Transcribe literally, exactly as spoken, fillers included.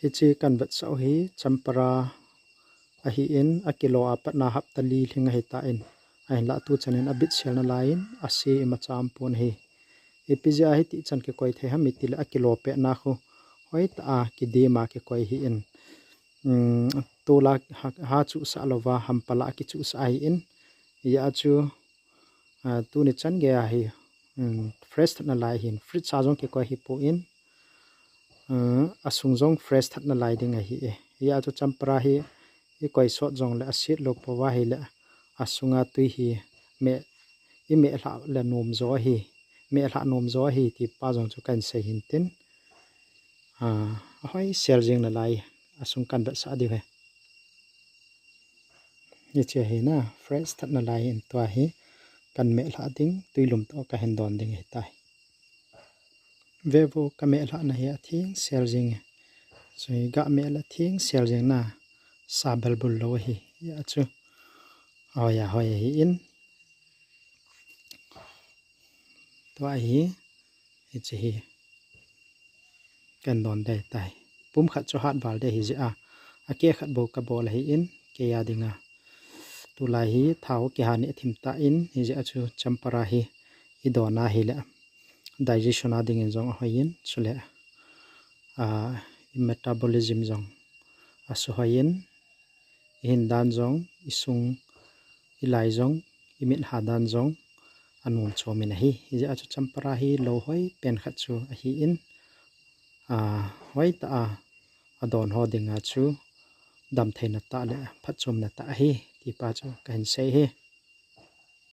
Hiche kahin vetsah u hi champara ahin, akilo a patna hapta li lhing ahitan, ahinlah tuchan in abit sel nalai in, ase imacha aumpon ahi. Ipi jeh a hitichan kikoi thei ham itile akilo petna khu hoitah a kidim a kikoi ahin, um, tol a ha, ha chuhsah louva hampal a kichuhsah ahin, hijeh a chu, ah, tuni chan geiya hi, um, fresh that nalai ahin, fridge a jong kikoi ahipon, ah, asung jong fresh that nalai ding ahi e. Hijeh a chu champara hi ikoi sot jongle aset lou pouva ahile, asunga twi hi meh, imeh lhah le nom jo ahi, meh lhah nom jo ahi tipa jong chu kahin sei hintin, ah, ahoi sel jeng nalai, asung kahin vetsah diu ahi. Hiche hi na, fresh that nalai ahin, tua hi kahin meh lhah ding, twi lum toh kahin don ding ahitai. Vevo, kameh lhahna hi atheng sel jeng e. Chu hi gameh le atheng sel jeng na, sa belbul lou ahi. Hijeh a chu ahoi ahoi ahin, tua hi, hiche hi kahin don ding ahitai. Pum khat chu hat val ding ahijeh a, akeh khat bou kabol ahin, keiya dinga. Tulai hi thao kiha neh thim tan, hijeh a chu champara hi idon a ahile digestion a dingin jong ahoiyin, chule, ah, i metabolism jong asuhoiyin, ihin dan jong, isung, ilai jong, imit ha dan jong anom chomin ahi. Hijeh a chu champara hi lou hoi pen khat chu ahin, ah, hoitah a adon ho dinga chu damtheina tah le phatchomna tah ahi tipa chu kahin sei ahi.